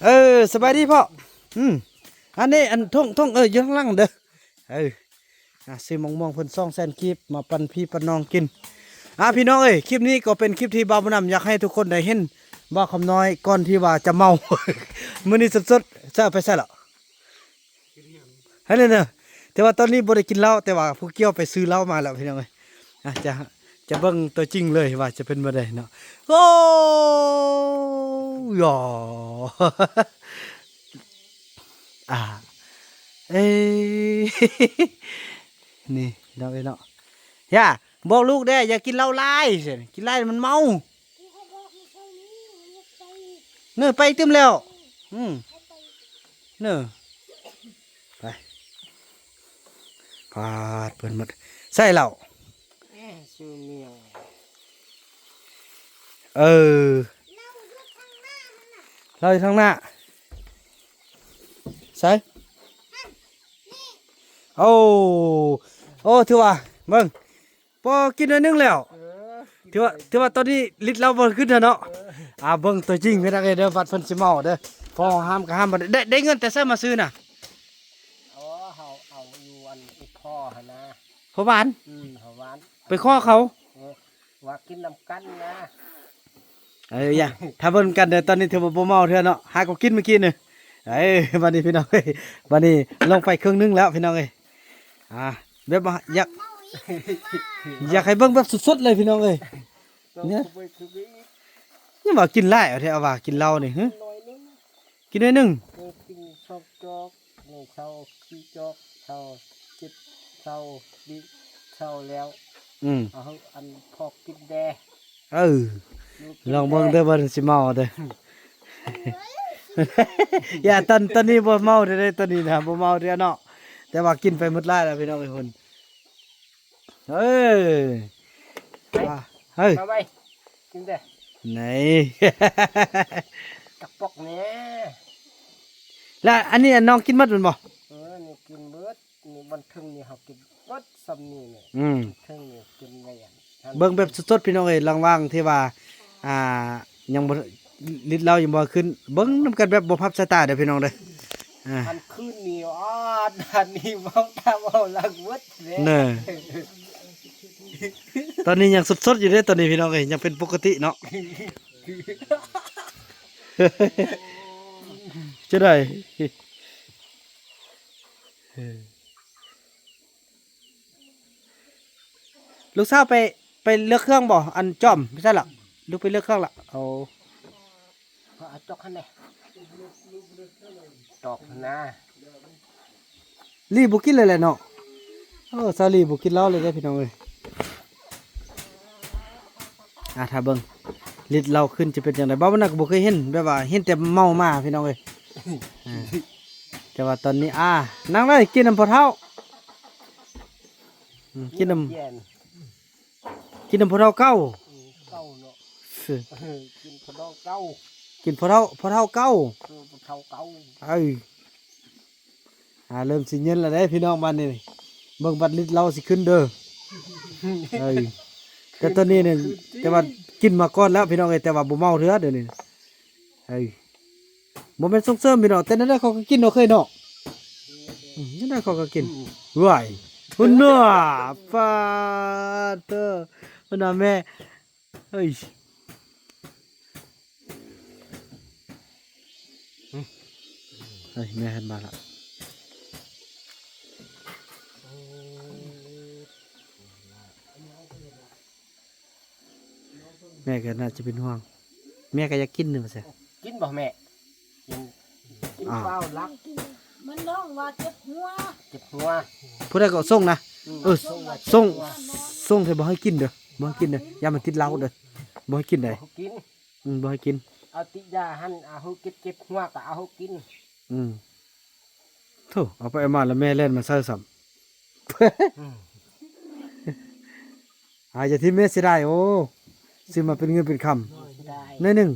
ເອີ ສະບາຍດີພໍ່. ອືມ ອັນນີ້ ອັນ ທົ່ງ ທົ່ງ ເອີ ຢູ່ທາງຫຼັງເດີ. ເອີ ອາ ຊື້ໝາກມ່ວງເພິ່ນສອງແສນກີບ ມາປັນພີ່ປັນນ້ອງກິນ. ອາ ພີ່ນ້ອງເອີຍ ຄລິບນີ້ກໍເປັນຄລິບທີ່ບ່າວບຸນນຳຢາກໃຫ້ທຸກຄົນໄດ້ເຫັນບ່າວຄຳນ້ອຍກ່ອນທີ່ວ່າຈະເມົາ. ມື້ນີ້ສົດໆ ຈະເອົາໄປໃສລະ? ຫັ້ນແຫຼະເນາະ ແຕ່ວ່າຕອນນີ້ບໍ່ໄດ້ກິນເຫຼົ້າ ແຕ່ວ່າຜູ້ກ່ຽວໄປຊື້ເຫຼົ້າມາແລ້ວ ພີ່ນ້ອງເອີຍ. ອາ ຈະ ຈະເບິ່ງຕົວຈິງເລີຍວ່າຈະເປັນແບບໃດເນາະ. ໂອ້ ຢໍ ອາ ເອີ ນີ້ ພີ່ນ້ອງເອີຍເນາະ. ຢ່າ ບອກລູກແດ່ ຢ່າກິນເຫຼົ້າຫຼາຍ ກິນຫຼາຍມັນເມົາ. ເນີ ໄປຕື່ມແລ້ວ. ອືມ ເນີ ໄປ ປາດ ເພິ່ນໝົດ ໃສ່ເຫຼົ້າ. ເອີ ເຫຼົ້າຢູ່ທາງໜ້າ ໃສ່ ໂອ້ ໂອ້ ຖືວ່າ ເບິ່ງ ພໍກິນໜ້ອຍໜຶ່ງແລ້ວ. ເອີ ຖືວ່າ ຖືວ່າຕອນນີ້ລິດເຫຼົ້າບໍ່ຂຶ້ນແລ້ວເນາະ. ເອີ ອາ ເບິ່ງຕົວຈິງເດີ ບັດເພິ່ນຊິເມົາເດີ. ພໍຫ້າມກໍຫ້າມບໍ່ໄດ້. ໄດ້ ໄດ້ເງິນແຕ່ໃສມາຊື້ນະ? ອໍ ເຮົາເອົາຢູ່ອັນອີ່ພໍ່ຫັ້ນນະ ພໍ່ຫວານ. ອືມ ພໍ່ຫວານ ໄປຂໍເຂົາ ເອີ ວ່າກິນນຳກັນນະ. ເອີ ຢ່າ ຖ້າເບິ່ງກັນເດີ ຕອນນີ້ຖືວ່າບໍ່ເມົາເທື່ອເນາະ ຫາກໍກິນມື້ກີ້ນີ້. ເອີ ບັດນີ້ພີ່ນ້ອງເອີຍ ບັດນີ້ລົງໄປເຄິ່ງໜຶ່ງແລ້ວ ພີ່ນ້ອງເອີຍ. ອາ ແບບວ່າຢາກ ຢາກໃຫ້ເບິ່ງແບບສົດໆເລີຍ ພີ່ນ້ອງເອີຍ. ເນາະ ຍັງວ່າກິນຫຼາຍເອົາແທ້ ເອົາວ່າກິນເຫຼົ້ານີ້ ຫື ໜ້ອຍໜຶ່ງ ກິນໜ້ອຍໜຶ່ງ ເອີ ກິນສອງຈອກ ໜຶ່ງເຊົາ ສີ່ຈອກ ເຊົາ ເຈັດເຊົາ ນີ້ເຊົາແລ້ວ. ອືມ ເອົາອັນພໍກິນແດ່. ເອີ ລອງເບິ່ງເດີ ວ່າຊິເມົາເດີ. ຢ່າ ຕອນ ຕອນນີ້ບໍ່ເມົາເດີ ຕອນນີ້ນະ ບໍ່ເມົາເດີເນາະ ແຕ່ວ່າກິນໄປໝົດຫຼາຍແລ້ວ ພີ່ນ້ອງເອີຍ. ເອີ ໄປ ເຮີ້ຍ ມາໄວ ກິນແດ່ ໄຫນ ກະປອກແດ່. ແລ້ວອັນນີ້ນ້ອງກິນໝົດແມ່ນບໍ່? ເອີ ນີ້ກິນເບິດ. ນີ້ບັນເທິງນີ້ເຮົາກິນເບິດສ່ຳນີ້ແຫຼະ. ອືມ ເທິງນີ້ກິນໄວ້ອັນ ເບິ່ງແບບສົດໆ ພີ່ນ້ອງເອີຍ ລະຫວ່າງທີ່ວ່າ ອ່າ ຍັງບໍ່ ລິດເຫຼົ້າຍັງບໍ່ຂຶ້ນ ເບິ່ງນຳກັນແບບບໍ່ພັບສາຍຕາເດີ ພີ່ນ້ອງເດີ. ອ່າ ອັນຄືນນີ້ ອາ ອັນນີ້ເວົ້າຕາເວົ້າຫຼັງເບິດແຫຼະ ເນາະ. ຕອນນີ້ຍັງສົດໆຢູ່ເດ້ ຕອນນີ້ ພີ່ນ້ອງເອີຍ ຍັງເປັນປົກກະຕິເນາະ. ຈະໄດ້ ເອີ ລູກສາວໄປ ໄປເລືອກເຄື່ອງບໍ່? ອັນຈອມ ໄປໃສລະ? ລູກໄປເລືອກເຄື່ອງລະ? ໂອ້ ເອົາຈອກຫັ້ນແຫຼະ ຈອກຫັ້ນນາ. ລີບໍ່ກິນເລີຍແຫຼະເນາະ. ໂອ້ ສາວລີບໍ່ກິນເຫຼົ້າເລີຍເດ້ ພີ່ນ້ອງເອີຍ. ອ່າ ຖ້າເບິ່ງລິດເຫຼົ້າຂຶ້ນຈະເປັນຈັ່ງໃດ. ບ່າວບຸນນຳກໍບໍ່ເຄີຍເຫັນ ແບບວ່າເຫັນແຕ່ເມົາມາ ພີ່ນ້ອງເອີຍ. ອ່າ ແຕ່ວ່າຕອນນີ້ ອ່າ ນັ່ງເລີຍ ກິນນຳພໍ່ເຖົ້າ ອືມ ກິນນຳ ກິນນຳພໍ່ເຖົ້າເກົ່າ. ອືມ ເກົ່າເນາະ ເອີ ກິນພໍ່ເຖົ້າເກົ່າ ກິນພໍ່ເຖົ້າ ພໍ່ເຖົ້າເກົ່າ ເອີ ພໍ່ເຖົ້າເກົ່າ. ເອີ ອ່າ ເລີ່ມຊິເຢັນແລ້ວເດ້ ພີ່ນ້ອງ ບາດນີ້ ເບິ່ງບັດລິດເຫຼົ້າຊິຂຶ້ນເດີ. ເອີ ແຕ່ຕອນນີ້ນີ້ ແຕ່ວ່າກິນມາກ່ອນແລ້ວ ພີ່ນ້ອງເອີຍ ແຕ່ວ່າບໍ່ເມົາເທື່ອດຽວນີ້. ເອີ ບໍ່ແມ່ນສົ່ງເສີມ ພີ່ນ້ອງ ແຕ່ແນວໃດເຂົາກໍກິນເນາະ ເຄີຍເນາະ. ອືມ ແນວໃດເຂົາກໍກິນ. ວ້າຍ ພຸ້ນນະ ປາດເທີ ພຸ້ນນະແມ່. ເອີຍ ເອີຍ ແມ່ຫັນມາລະ. ແມ່ກໍໜ້າຈະເປັນຫ່ວງ ແມ່ກໍຢາກກິນນີ້ວ່າຊັ້ນ. ກິນບໍ່ແມ່? ກິນ ກິນ ອ້າວ ເປົ່າຫຼັກ ມັນຮ້ອງວ່າເຈັບຫົວ ເຈັບຫົວ. ຜູ້ໃດກໍສົ່ງນະ? ອືມ ເອີ ສົ່ງວ່າ ສົ່ງ ເຈັບຫົວ ສົ່ງແຕ່ບໍ່ໃຫ້ກິນເດີ ບໍ່ໃຫ້ກິນເດີ ຢ່າມາຕິດເຫຼົ້າເດີ ບໍ່ໃຫ້ກິນໃດ. ບໍ່ໃຫ້ກິນ ອືມ ບໍ່ໃຫ້ກິນ. ເອົາຕິຢາຫັ້ນ ເອົາເຮົາເຈັບ ເຈັບຫົວກໍເອົາເຮົາກິນ. ອືມ ໂທ້ ເອົາໄປເອົາມາແລ້ວແມ່ແລ່ນມາໃສ່ຊ້ຳ. ອືມ ອາ ຢ່າຖິ້ມແມ່ ເສຍດາຍ. ໂອ້ ຊື້ມາເປັນເງິນເປັນຄຳ ເສຍດາຍ ໜ້ອຍໜຶ່ງ.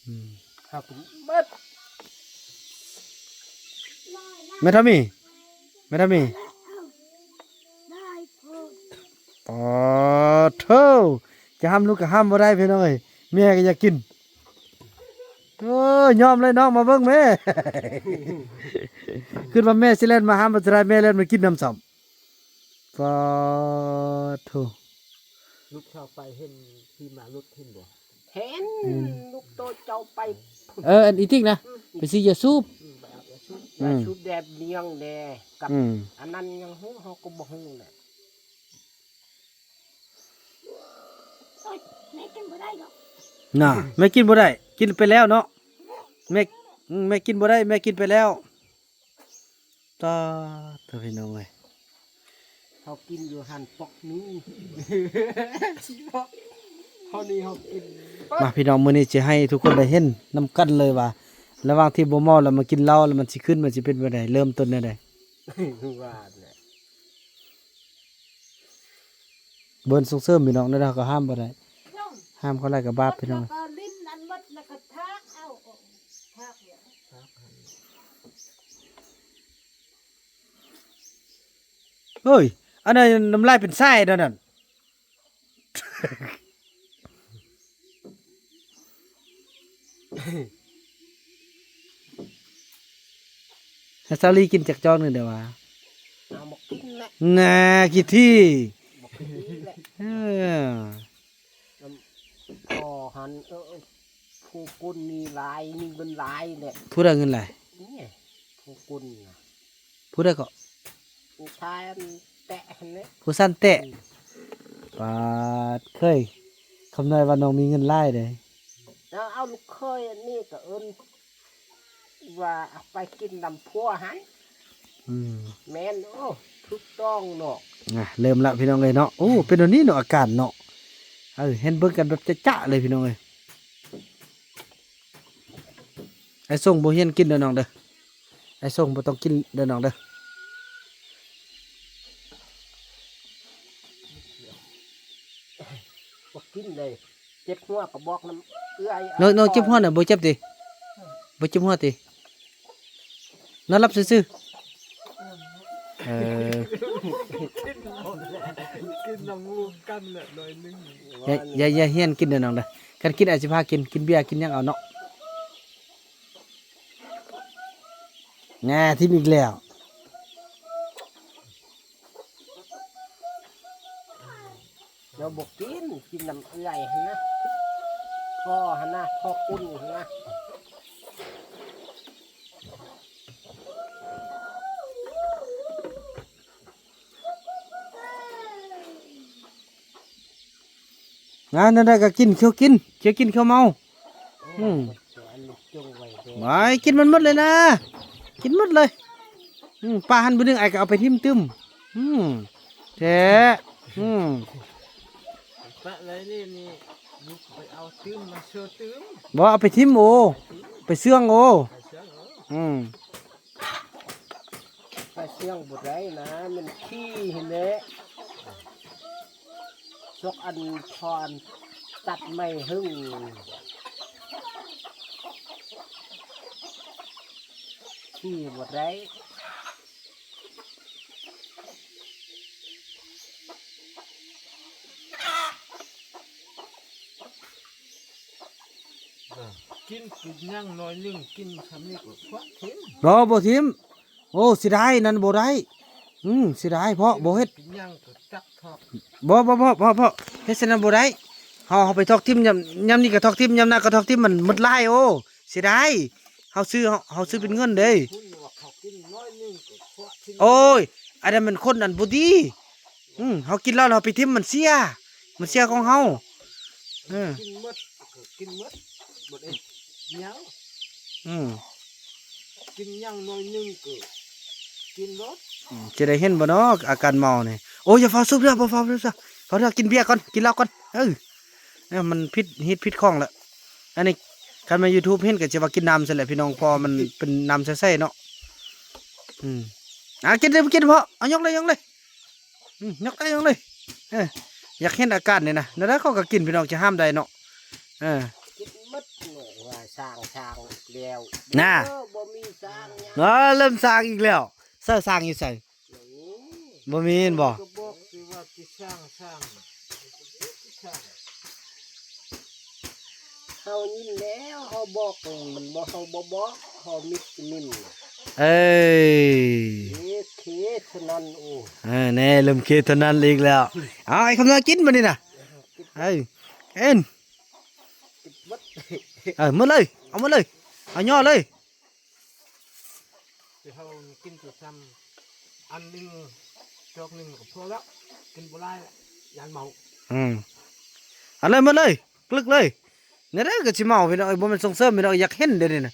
ອືມ ເຮົາກິນເບິດ. ແມ່ທອມມີ ແມ່ທອມມີ ປາດໂທ້ ຈະຫ້າມລູກກໍຫ້າມບໍ່ໄດ້ ພີ່ນ້ອງເອີຍ ແມ່ກໍຢາກກິນ. ໂອ້ຍ ຍອມເລີຍນ້ອງ ມາເບິ່ງແມ່ ຄິດວ່າແມ່ຊິແລ່ນມາຫາ ບໍ່ສະໄດ້ ແມ່ແລ່ນມາກິນນຳຊ້ຳ. ປາດໂທ້ ລູກເຈົ້າໄປເຫັນຂີ່ມາລົດເຫັນບໍ່? ເຫັນ ອືມ ລູກໂຕເຈົ້າໄປ ເອີ ອັນອີຕິກນະ ອືມ ໄປຊື້ຢາສູບ ອືມ ໄປເອົາຢາສູບ ອືມ ຢາສູບແດ່ນຽງແດ່ ກັບ ອືມ ອັນນັ້ນຍັງຮູ້ ເຮົາກໍບໍ່ຮູ້ແຫຼະ. ໂອ້ຍ ແມ່ກິນບໍ່ໄດ້ດອກ ນ່າ ແມ່ກິນບໍ່ໄດ້ ກິນໄປແລ້ວເນາະ ແມ່ ອືມ ແມ່ກິນບໍ່ໄດ້ ແມ່ກິນໄປແລ້ວ. ຕາ ເດີ ພີ່ນ້ອງເອີຍ ເຮົາກິນຢູ່ຫັ້ນປອກໜຶ່ງ ເຮົານີ້ເຮົາກິນ ມາ ພີ່ນ້ອງ ມື້ນີ້ຊິໃຫ້ທຸກຄົນໄດ້ເຫັນນຳກັນເລີຍວ່າ ລະຫວ່າງທີ່ບໍ່ເມົາແລ້ວມາກິນເຫຼົ້າແລ້ວມັນຊິຂຶ້ນ ມັນຊິເປັນແບບໃດ ເລີ່ມຕົ້ນແນວໃດ ວ່າແຫຼະ. ເບິ່ງສົ່ງເສີມພີ່ນ້ອງ ແນວໃດເຮົາກໍຫ້າມບໍ່ໄດ້ ຫ້າມເຂົາຫຼາຍກໍບາບພີ່ນ້ອງ ແລ້ວກໍຫຼິ້ນອັນໝົດ ແລ້ວກໍທາກເອົາ ທາກ ເຮີ້ຍ ອັນນັ້ນນ້ຳລາຍເປັນສາຍແນວນັ້ນ. ໃຫ້ສາລີກິນຈັກຈອກໜຶ່ງເດີວ່າ ເອົາບໍ່ກິນແຫຼະ ແນ່ ຂີ້ຖີ່ ບໍ່ກິນແຫຼະ ເອີ ນຳພໍ່ຫັ້ນ ເອີ ຜູ້ກຸນມີຫຼາຍ ມີເງິນຫຼາຍແຫຼະ ຜູ້ໃດເງິນຫຼາຍ ນີ້ ຜູ້ກຸນນະ ຜູ້ໃດເກາະ ຜູ້ຊາຍອັນແຕະຫັ້ນແຫຼະ ຜູ້ຊັ້ນແຕະ ອືມ ປາດ ເຄີຍ ຄຳນ້ອຍວ່ານ້ອງມີເງິນຫຼາຍເດ້ ເອົາ ເອົາລູກເຂີຍອັນນີ້ກໍເອີ້ນວ່າໄປກິນນຳຜົວຫັ້ນ ອືມ ແມ່ນ ໂອ້ ຖືກຕ້ອງເນາະ ອ່ະ ເລີ່ມລະພີ່ນ້ອງເອີຍເນາະ ໂອ້ ເປັນແນວນີ້ເນາະ ອາການເນາະ ເອີ ເຫັນເບິ່ງກັນແບບຈະໆເລີຍພີ່ນ້ອງເອີຍ. ໄອ້ສົງບໍ່ຮຽນກິນເດີນ້ອງເດີ ໄອ້ສົງບໍ່ຕ້ອງກິນເດີນ້ອງເດີ ບໍ່ກິນເລີຍ ເຈັບຫົວກໍບອກນຳເອື້ອຍ ນ້ອງ ນ້ອງເຈັບຫົວນະ ບໍ່ເຈັບຕິ ບໍ່ເຈັບຫົວຕິ ນອນຫຼັບຊື່ໆ ເອີ ກິນນຳໝູ່ກັນແຫຼະໜ້ອຍໜຶ່ງ ຢ່າ ຢ່າ ຢ່າຮຽນກິນເດີນ້ອງເດີ ຄັນກິນອ້າຍຊິພາກິນ ກິນເບຍກິນຫຍັງເອົາເນາະ ແນ່ ຖິ້ມອີກແລ້ວ ລາວບໍ່ກິນ ກິນນຳເອື້ອຍຫັ້ນນະ ພໍ່ຫັ້ນນະ ພໍ່ກຸນຫັ້ນນະ. ນະ ແນວໃດກໍກິນ ຂຽວກິນ ຂຽວກິນຂຽວເມົາ ອືມ ໄວ້ ກິນມັນໝົດເລີຍນະ ກິນໝົດເລີຍ ອືມ ປາຫັ້ນຜູ້ໜຶ່ງ ອ້າຍກໍເອົາໄປຖິ້ມຕື່ມ ອືມ ແທ້ ອືມ ປະໄວ້ນີ້ ນີ້ ລູກໄປເອົາຕື່ມມາເຊື່ອຕື່ມ ບໍ່ ເອົາໄປຖິ້ມໂອ ໄປເຊື່ອງໂອ ໄປເຊື່ອງໂອ ອືມ. ໄປເຊື່ອງບໍ່ໄດ້ນະ ມັນຂີ້ຫັ້ນແຫຼະ ຊອກອັນ ພໍອັນຕັດໄມ້ຫຶງ ຂີ້ບໍ່ໄດ້. ກິນ ກິນຫຍັງໜ້ອຍໜຶ່ງ ກິນຊ່ຳນີ້ກໍຄວັກຖິ້ມ ບໍ່ ບໍ່ຖິ້ມ ໂອ້ ເສຍດາຍ ນັ້ນບໍ່ໄດ້ ອືມ ເສຍດາຍ ເພາະບໍ່ເຮັດ ກິນຫຍັງກໍຈັກທອກ ບໍ່ ບໍ່ ບໍ່ ບໍ່ ບໍ່ ເຮັດຊັ້ນນັ້ນບໍ່ໄດ້ ເຮົາ ເຮົາໄປທອກຖິ້ມ ຍາມ ຍາມນີ້ກໍທອກຖິ້ມ ຍາມນັ້ນກໍທອກຖິ້ມ ມັນໝົດຫຼາຍ ໂອ້ ເສຍດາຍ ເຮົາຊື້ ເຮົາ ເຮົາຊື້ເປັນເງິນເດ້ ໂອ້ຍ ອັນນັ້ນມັນຄົນອັນບໍ່ດີ ອືມ ເຮົາກິນເຫຼົ້າແລ້ວເຮົາໄປຖິ້ມມັນເສຍ ມັນເສຍຂອງເຮົາ ເອີ ກິນໝົດກໍກິນໝົດ ບໍ່ໄດ້ຫຍັງ ອືມ ກິນຫຍັງໜ້ອຍໜຶ່ງກໍກິນໂລດ ອືມ ຈະໄດ້ເຫັນບໍ່ເນາະ ອາການເມົານີ້ ໂອ້ຍ ຢ່າຟ້າວສູບເດີ ບໍ່ຟ້າວສູບ ຟ້າວເດີ ກິນເບຍກ່ອນ ກິນເຫຼົ້າກ່ອນ ເອີ ເອີ ມັນຜິດຮີດຜິດຂອງລະ ອັນນີ້ ຄັນແມ່ນຢູທູບເຫັນກໍຈະວ່າກິນນ້ຳຊັ້ນແຫຼະພີ່ນ້ອງ ເພາະວ່າມັນເປັນນ້ຳໃສໆເນາະ ອືມ ອ່າ ກິນເລີຍ ກິນເພາະ ເອົາ ຍົກເລີຍ ຍົກເລີຍ ອືມ ຍົກໄດ້ ຍົກເລີຍ ເອີ ຢາກເຫັນອາການນີ້ນະ ແນວໃດເຂົາກໍກິນ ພີ່ນ້ອງຈະຫ້າມໄດ້ເນາະ ເອີ ກິນໝົດເນາະ ວ່າຊ້າງ ຊ້າງແລ້ວ ນະ ເອີ ບໍ່ມີຊ້າງຫຍັງ ເອີ ເລີ່ມຊ້າງອີກແລ້ວ ໃສຊ້າງຢູ່ໃສ? ບໍ່ມີ ບໍ່ມີແມ່ນບໍ່? ກໍບອກຊິວ່າຊິສ້າງ ສ້າງ ສ້າງ ເຮົາຍິນແລ້ວ ເຮົາບອກ ມັນບໍ່ ເຮົາບໍ່ບອກ ເຮົາມິດມິນ ເອີຍ ເຄເທົ່ານັ້ນ. ໂອ້ ເອີ ແນ່ ເລີ່ມເຄເທົ່ານັ້ນອີກແລ້ວ. ເອົາ ໄອ້ຄຳນ້ອຍກິນບາດນີ້ນະ ເອີ ກິນ ເອີ ໝົດເລີຍ ເອົາໝົດເລີຍ ເອົາຍໍເລີຍ. ເຮົາກິນແຕ່ຊຳອັນໜຶ່ງ ຈອກໜຶ່ງກໍພໍແລ້ວ ກິນບໍ່ຫຼາຍ ຢ້ານເມົາ. ອືມ ເອົາເລີຍ ໝົດເລີຍ ກຶກເລີຍ. ແນວໃດກໍຊິເມົາພີ່ນ້ອງເອີຍ ບໍ່ແມ່ນສົ່ງເສີມພີ່ນ້ອງເອີຍ ຢາກເຫັນເດ້ນີ້ນະ.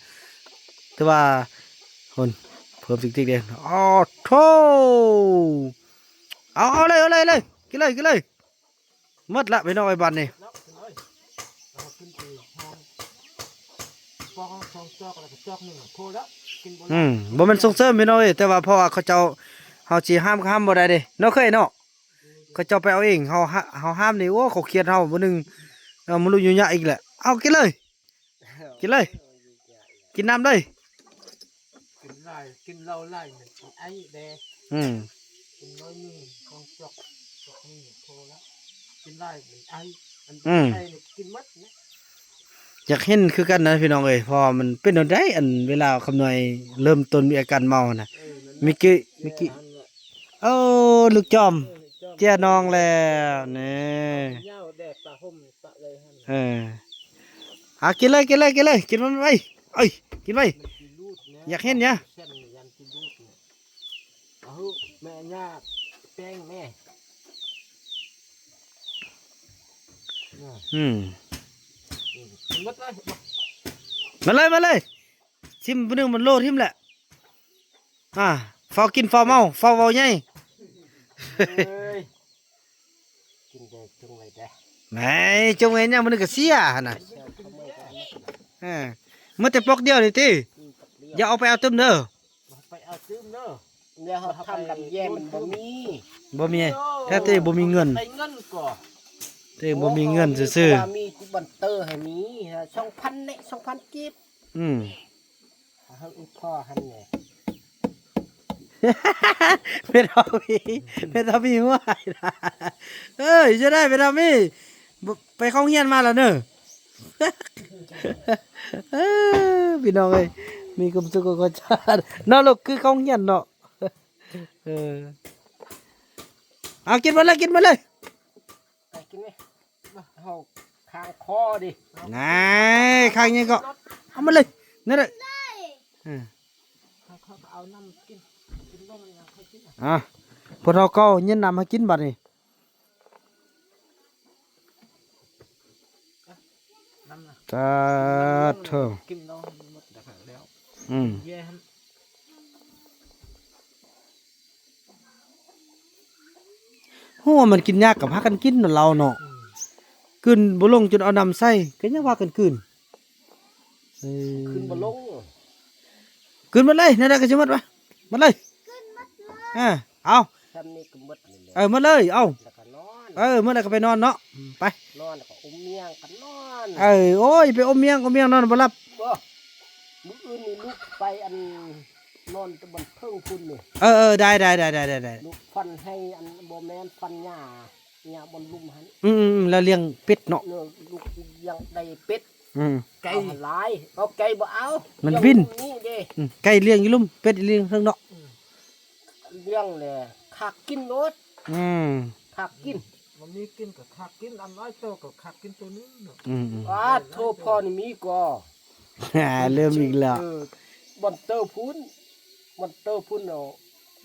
ແຕ່ວ່າ ໂຫ ເພີ່ມຕິກໆເດ້. ອໍໂທ້ ເອົາ ເອົາເລີຍ ເອົາເລີຍ ເອົາເລີຍ ກິນເລີຍ ກິນເລີຍ. ໝົດລະພີ່ນ້ອງເອີຍ ບາດນີ້. ເອົາກິນໄປຫອມ ປອກສອງຈອກ ແລ້ວກໍຈອກໜຶ່ງ ພໍແລ້ວ ກິນບໍ່ຫຼາຍ. ອືມ ບໍ່ແມ່ນສົ່ງເສີມພີ່ນ້ອງເອີຍ ແຕ່ວ່າເພາະວ່າເຂົາເຈົ້າ ເຮົາຊິຫ້າມກໍຫ້າມບໍ່ໄດ້ເດ້ເນາະ ເຄີຍເນາະ. ເຂົາເຈົ້າໄປເອົາເອງ ເຮົາ ເຮົາຫ້າມນີ້ ໂອ້ ເຂົາຄຽດເຮົາ ມື້ໜຶ່ງ ເອົາມາລຸຍຍາອີກແຫຼະ. ເອົາ ກິນເລີຍ ກິນເລີຍ ກິນນ້ຳເລີຍ. ກິນຫຼາຍ ກິນເຫຼົ້າຫຼາຍມັນເປັນໄອແດ່. ອືມ ກິນໜ້ອຍໜຶ່ງ ສອງຈອກ ຈອກໜຶ່ງພໍແລ້ວ ກິນຫຼາຍມັນໄອ. ອືມ ອັນໄອນີ້ກິນໝົດນະ. ຢາກເຫັນຄືກັນນະພີ່ນ້ອງເອີຍ ເພາະວ່າມັນເປັນແນວໃດ ອັນເວລາຄຳນ້ອຍເລີ່ມຕົ້ນມີອາການເມົານະ. ເອີ ມີກິ ມີກິ ເອີ ໂອ້ ລູກຈອມ ເອີ ເຈ້ຍນ້ອງແລ້ວນີ້. ເອີ ເອົາ ກິນເລີຍ ກິນເລີຍ ກິນເລີຍ ກິນມັນໄວ ເອີຍ ກິນໄວ. ຢາກເຫັນຫຍັງ? ເອົາ ແມ່ຍ່າແປ້ງແມ່. ອືມ ກິນໝົດເລີຍ ມາເລີຍ ມາເລີຍ. ຊິມຜູ້ໜຶ່ງມັນໂລຖິ້ມແຫຼະ. ອ່າ ຟ້າວກິນ ຟ້າວເມົາ ຟ້າວເວົ້າໃຫຍ່. ເອີຍ ກິນແຕ່ຈົງໄວ້ແດ່. ແໝ ຈົງໄວ້ຫຍັງ ມັນກໍເສຍຫັ້ນນະ. ເອີ ໝົດແຕ່ປອກດຽວນີ້ຕິ. ອືມ ປອກດຽວ ຢ່າເອົາໄປເອົາຕື່ມເດີ. ໄປເອົາຕື່ມເດີ. ແລ້ວເຮົາທຳລຳແຍມັນບໍ່ມີ ບໍ່ມີ. ແທ້ໆ ບໍ່ມີເງິນ ໃຊ້ເງິນກໍ ແຕ່ບໍ່ມີເງິນຊື່ໆ. ມີທີ່ບັນເຕີໃຫ້ມີ ສອງພັນເນ ສອງພັນກີບ. ອືມ ເຮົາອີ່ພໍ່ຫັ້ນແຫຼະ. ແມ່ເຖົ້າມີ ແມ່ເຖົ້າມີຫົວ. ເອີຍ ຈະໄດ້ແມ່ເຖົ້າມີ ໄປເຂົ້າໂຮງຮຽນມາແລ້ວເນີ. ເອີ ພີ່ນ້ອງເອີຍ ມີຄວາມສຸກກວ່າຊາດເນາະລູກ ຄືເຂົ້າໂຮງຮຽນເນາະ. ເອີ ເອົາ ກິນໝົດເລີຍ ກິນໝົດເລີຍ. ໄປກິນເລີຍ ເຮົາຄ້າງຄໍເດ້. ນາຍ ຄ້າງຫຍັງກໍ ເອົາມາເລີຍ ນັ້ນແຫຼະ. ເອີ ເຂົາກໍເອົານ້ຳກິນ ກິນບໍ່ມັນຍັງຄ່ອຍກິນ. ອ່າ ພວກເຮົາກໍຍື່ນນ້ຳໃຫ້ກິນບັດນີ້. ນ້ຳນະ ສາທຸ ກິນເນາະ ໝົດແລ້ວ. ອືມ ເຢັນ. ໂຫ ມັນກິນຍາກກໍພາກັນກິນເນາະ ລາວເນາະ. ອືມ ກືນບໍ່ລົງ ຈົນເອົານ້ຳໃສ່ ກໍຍັງພາກັນກືນ. ເອີ ຂຶ້ນບໍ່ລົງ ກືນໝົດເລີຍ ນັ້ນນະ ກໍຊິໝົດວະ ໝົດເລີຍ. ອ່າ ເອົາ ຊ່ຳນີ້ກໍໝົດນີ້ແຫຼະ. ເອີ ໝົດເລີຍ ເອົາ ແລ້ວກໍນອນ. ເອີ ໝົດແລ້ວກໍໄປນອນເນາະ. ອືມ ໄປ ນອນແລ້ວກໍອົມມຽງກັນນອນ. ເອີ ໂອ້ຍ ໄປອົມມຽງ ອົມມຽງນອນບໍ່ຫຼັບ. ບໍ່ ມື້ອື່ນນີ້ລຸກໄປ ອັນ ນອນແຕ່ບັນເທິງພຸ້ນນີ້. ເອີໆ ໄດ້ໆ ລຸກຝັນໃຫ້ ອັນ ບໍ່ແມ່ນຝັນຫຍ້າ ຫຍ້າບ່ອນລຸ່ມຫັ້ນ. ອືມໆ ແລ້ວລ້ຽງເປັດເນາະ. ເອີ ລູກລ້ຽງໄດ້ເປັດ. ອືມ ໄກ່ຫຼາຍ ເອົາໄກ່ບໍ່ເອົາ ມັນບິນ. ນີ້ເດ້ ອືມ ໄກ່ລ້ຽງຢູ່ລຸ່ມ ເປັດລ້ຽງເທິງເນາະ. ອືມ ລ້ຽງແຫຼະ ຄາກກິນໂລດ. ອືມ ຄາກກິນ ມັນມີກິນກໍຄາກກິນ ອັນຫຼາຍໂຕກໍຄາກກິນໂຕໜຶ່ງເນາະ. ອືມໆ ອ້າໂທ້ ພໍ່ນີ້ມີກໍ ເລີ່ມອີກແລ້ວ. ເອີ ບ່ອນເຕີພຸ້ນ ບ່ອນເຕີພຸ້ນເອົາ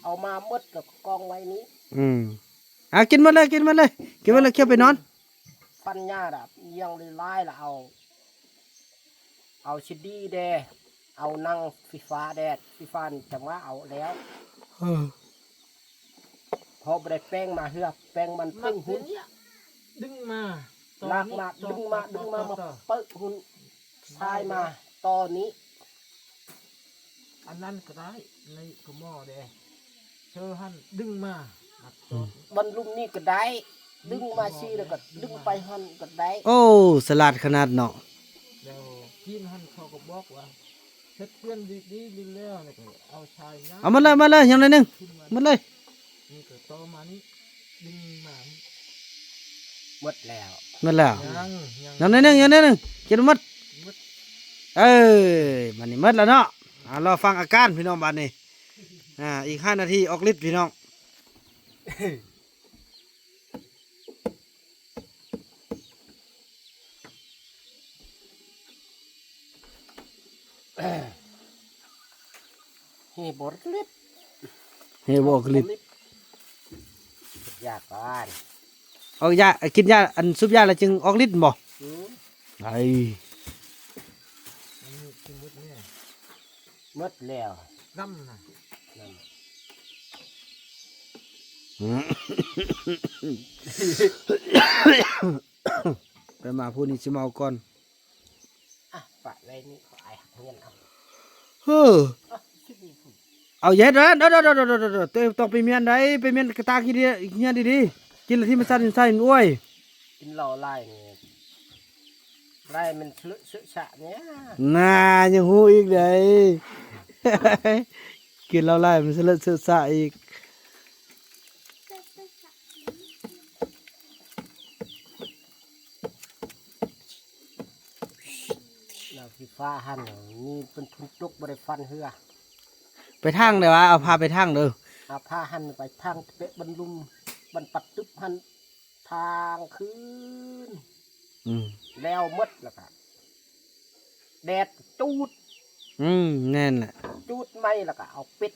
ເອົາມາໝົດແລ້ວກໍກອງໄວ້ນີ້. ອືມ ອ່າ ກິນໝົດເລີຍ ກິນໝົດເລີຍ ກິນໝົດເລີຍ ຄຽວໄປນອນ. ປັນຍາດະ ຍັງໄດ້ຫຼາຍລະ ເອົາ ເອົາຊິດີແດ່ ເອົາໜັງຟີຟ້າແດ່ ຟີຟ້ານີ້ຈະມາເອົາແລ້ວ. ເອີ ເພາະບໍ່ໄດ້ແປ້ງມາເຮືອ ແປ້ງມັນເພິ່ງຫຸ້ນ ດຶງມາ ລາກມາ ດຶງມາ ດຶງມາ ມາເປີະຫຸ້ນ ຊາຍມາຕໍ່ນີ້. ອັນນັ້ນກໍໄດ້ ໃນກະໝໍ້ເດ້ ເຊີຫັ້ນດຶງມາ ອືມ ບັນລຸມນີ້ກໍໄດ້ ດຶງມາຊີ້ແລ້ວກໍດຶງໄປຫັ້ນກໍໄດ້. ໂອ້ ສະຫຼາດຂະໜາດເນາະ. ແລ້ວຈີນຫັ້ນເຂົາກໍບອກວ່າ ເຮັດເຮືອນດີໆ ແລ້ວ ແລ້ວກໍເອົາຊາຍນະ ເອົາໝົດເລີຍ ໝົດເລີຍ ຍັງໜ້ອຍໜຶ່ງ ໝົດເລີຍ. ນີ້ກໍຕໍ່ມານີ້ ດຶງມາ ໝົດແລ້ວ ໝົດແລ້ວ. ຍັງ ຍັງ ຍັງໜ້ອຍໜຶ່ງ ຍັງໜ້ອຍໜຶ່ງ ກິນໝົດ. ເອີຍ ບາດນີ້ໝົດແລ້ວເນາະ. ອ່າ ລໍຟັງອາການພີ່ນ້ອງບາດນີ້. ອ່າ ອີກຫ້ານາທີອອກລິດພີ່ນ້ອງ. ເຮບໍ່ລິດ ເຮບໍ່ອອກລິດ ຢາກອານ ອອກຢາ ກິນຢາ ອັນ ສູບຢາແລ້ວຈຶ່ງອອກລິດບໍ່? ອືມ ໄດ້ ໝົດແລ້ວ ດຳນະ ໄປມາຜູ້ນີ້ຊິເມົາກ່ອນ. ອ່ະ ປະໄວ້ນີ້ ຂໍອ້າຍເຮືອນເອົາ ເອີ ອ່ະ ຊິມີຜູ້ ເອົາ ຢ່າເຮັດນັ້ນ ໂດໆ ໂຕເອງຕ້ອງໄປມ້ຽນໃດ ໄປມ້ຽນກະຕາຂີ້ເດຍ ເຮືອນດີໆ ກິນລະທີ່ມັນສັ່ນໃສ່ອວຍ ກິນເຫຼົ້າຫຼາຍນີ້ ລາຍມັນເສະເຊາະຊະນີ້ ນາ ຍັງຮູ້ອີກໃດ ກິນເຫຼົ້າຫຼາຍມັນສະເລາະເຊາະຊະອີກ. ແລ້ວທີ່ຟ້າຫັ້ນ ມີເປັນຝົນຕົກບໍ່ໄດ້ຟັນເຮືອ ໄປທາງໃດວະ ເອົາພາໄປທາງເດີ ເອົາພາຫັ້ນໄປທາງເປະບັນລຸມ ບັນປັດຕຶບຫັ້ນ ທາງຄືນ ອືມ ແລ້ວໝົດ ແລ້ວກະແດດຈູດ ອືມ ແມ່ນແຫຼະ ຈູດໄໝ້ ແລ້ວກະເອົາເປັດ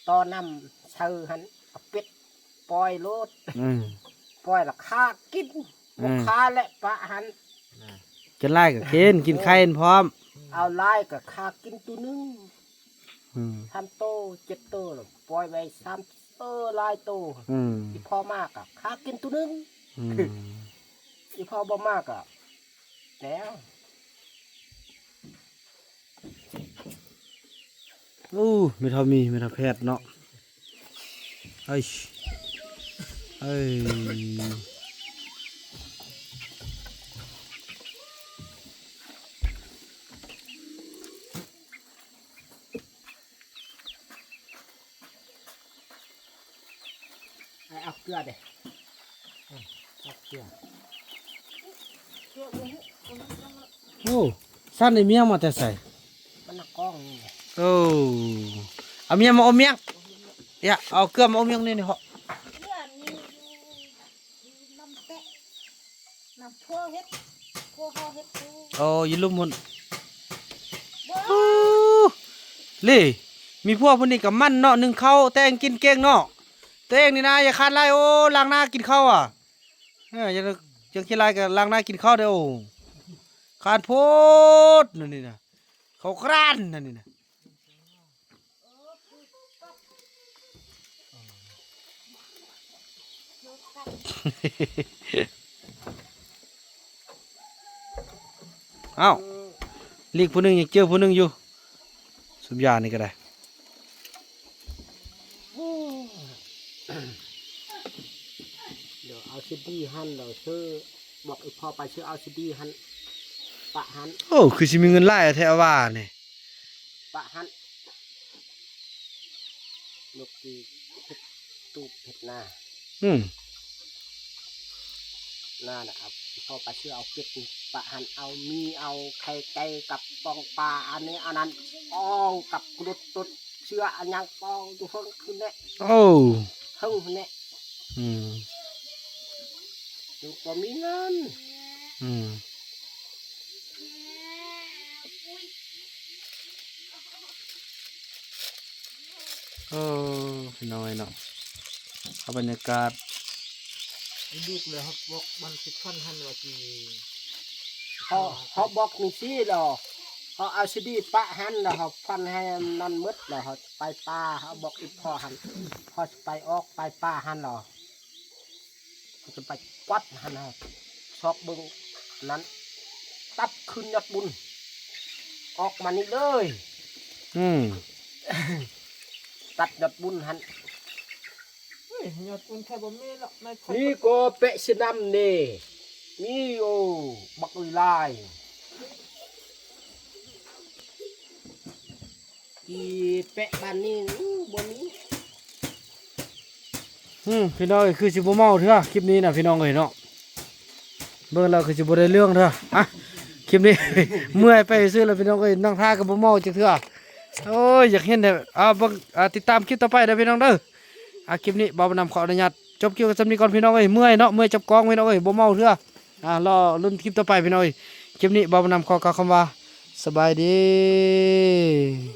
ຕໍ່ນ້ຳເຊີຫັ້ນ ເອົາເປັດປ່ອຍໂລດ ອືມ ປ່ອຍລະຂ້າກິນ ອືມ ບໍ່ຂ້າແຫຼະປະຫັ້ນ ກິນຫຼາຍກະກິນ ກິນໄຂ່ຫັ້ນພ້ອມ ເອົາຫຼາຍກະຂ້າກິນໂຕໜຶ່ງ ອືມ ສາມໂຕ ເຈັດໂຕ ລະປ່ອຍໄວ້ສາມໂຕ ຫຼາຍໂຕ ອືມ ອີ່ພໍ່ມາກະຂ້າກິນໂຕໜຶ່ງ ອືມ ອີ່ພໍ່ບໍ່ມາກະ ແລ້ວ ໂອ້ ແມ່ເຖົ້າມີ ແມ່ເຖົ້າແພດເນາະ ເອີຍ ເອີຍ. ໄປເອົາເກືອເດ້ ເອີ ເອົາເກືອ ໂອ້ ຊັ້ນໄດ້ມຽງມາແຕ່ໃສ? ມັນນະກ້ອງນີ້ແຫຼະ ໂອ້ ເອົາມຽງມາອົມມຽງ ຢາ ເອົາເກືອມາອົມມຽງນີ້ ນີ້ເພາະ ເກືອນີ້ຢູ່ ຢູ່ລຳແຕະ ນຳພົວເຮັດ ພົວເຮົາເຮັດຢູ່ ໂອ້ ຢູ່ລຸ່ມພຸ້ນ ບໍ່ ໂອ້ ເລີ ມີຜົວຜູ້ນີ້ກະໝັ່ນເນາະ ໜຶ້ງເຂົ້າ ແຕ່ງກິນເກັ່ງເນາະ ໂຕເອງນີ້ນະ ຢ່າຄານຫຼາຍ ໂອ້ ລ້າງໜ້າກິນເຂົ້າອະ ເອີ ຢ່າ ຢ່າຂີ້ລາຍ ກະລ້າງໜ້າກິນເຂົ້າເດີ້ ໂອ້ ຄານໂພດ ນັ້ນນີ້ນະ ເຂົ້າກຣານ ນັ້ນນີ້ນະ. ອ້າວ ຫຼີກຜູ້ໜຶ່ງ ຍັງເຈີຜູ້ໜຶ່ງຢູ່ ສູບຢານີ້ກະໄດ້ ດຽວເອົາຊີດີຫັ້ນ ດຽວຊື້ ບອກອີ່ພໍ່ໄປຊື້ເອົາຊີດີຫັ້ນ ປະຫັ້ນ ໂອ້ ຄືຊິມີເງິນຫຼາຍແທ້ວ່ານີ້ ປະຫັ້ນ ລູກທີ່ເຮັດຕູບເຮັດນາ ອືມ ນານະ ເອົາ ພໍ່ປາເຊື່ອເອົາເປັດປະຫັ້ນ ເອົາໝີ່ ເອົາໄຂ່ໄກ່ກັບປ່ອງປາ ອັນນີ້ອັນນັ້ນ ເອົາກັບກຸລຸດຕຸດເຊື້ອອັນຫຍັງ ເອົາຢູ່ເທິງຂຶ້ນແຫຼະ ໂອ້ ເທິງຫັ້ນແຫຼະ ອືມ ລູກບໍ່ມີເງິນ ອືມ. ເອີ ພີ່ນ້ອງເອີຍເນາະ ເອົາບັນຍາກາດ ລູກແລ້ວເຮົາບອກມັນຊິພັນຫັ້ນວ່າຊິ ເຮົາ ເຮົາບອກຈັ່ງຊີ້ແລ້ວ ເຮົາເອົາຊີດີປະຫັ້ນ ແລ້ວເຮົາພັນໃຫ້ນັ້ນໝົດ ແລ້ວເຮົາໄປປ່າ ເຮົາບອກອີ່ພໍ່ຫັ້ນ ເຮົາຊິໄປອອກໄປປ່າຫັ້ນ ແລ້ວ ຈະໄປກວາດຫັ້ນນະ ຊອກເບິ່ງນັ້ນ ຕັດຂຶ້ນຍອດບຸນ ອອກມານີ້ເລີຍ ອືມ ຕັດຍອດບຸນຫັ້ນ ເຮີ້ຍ ຍອດບຸນແທ້ບໍ່ມີລະ ໃນໄທ ນີ້ກໍແປະຊິນຳເດ້ ມີຢູ່ບັກອີ່ຫຼາຍ. ອີແປະບ້ານນີ້ ອູ້ ບໍ່ມີ ອືມ ພີ່ນ້ອງເອີຍ ຄືຊິບໍ່ເມົາເທື່ອ ຄລິບນີ້ນະ ພີ່ນ້ອງເອີຍເນາະ ເບິ່ງແລ້ວຄືຊິບໍ່ໄດ້ເລື່ອງເທື່ອ ອ່ະ ຄລິບນີ້ ເມື່ອຍໄປຊື່ແລ້ວພີ່ນ້ອງເອີຍ ນັ່ງຖ້າກໍບໍ່ເມົາຈັກເທື່ອ. ໂອ້ຍ ຢາກເຫັນແທ້. ອ່າ ເບິ່ງ ອ່າ ຕິດຕາມຄລິບຕໍ່ໄປເດີພີ່ນ້ອງເດີ. ອ່າ ຄລິບນີ້ບ່າວບຸນນຳຂໍອະນຸຍາດຈົບຄລິບກັນສ່ຳນີ້ກ່ອນພີ່ນ້ອງເອີຍ. ເມື່ອຍເນາະ ເມື່ອຍຈັບກ້ອງພີ່ນ້ອງເອີຍ ບໍ່ເມົາເທື່ອ. ອ່າ ລໍລຸ້ນຄລິບຕໍ່ໄປພີ່ນ້ອງເອີຍ. ຄລິບນີ້ບ່າວບຸນນຳຂໍກ່າວຄຳວ່າ ສະບາຍດີ.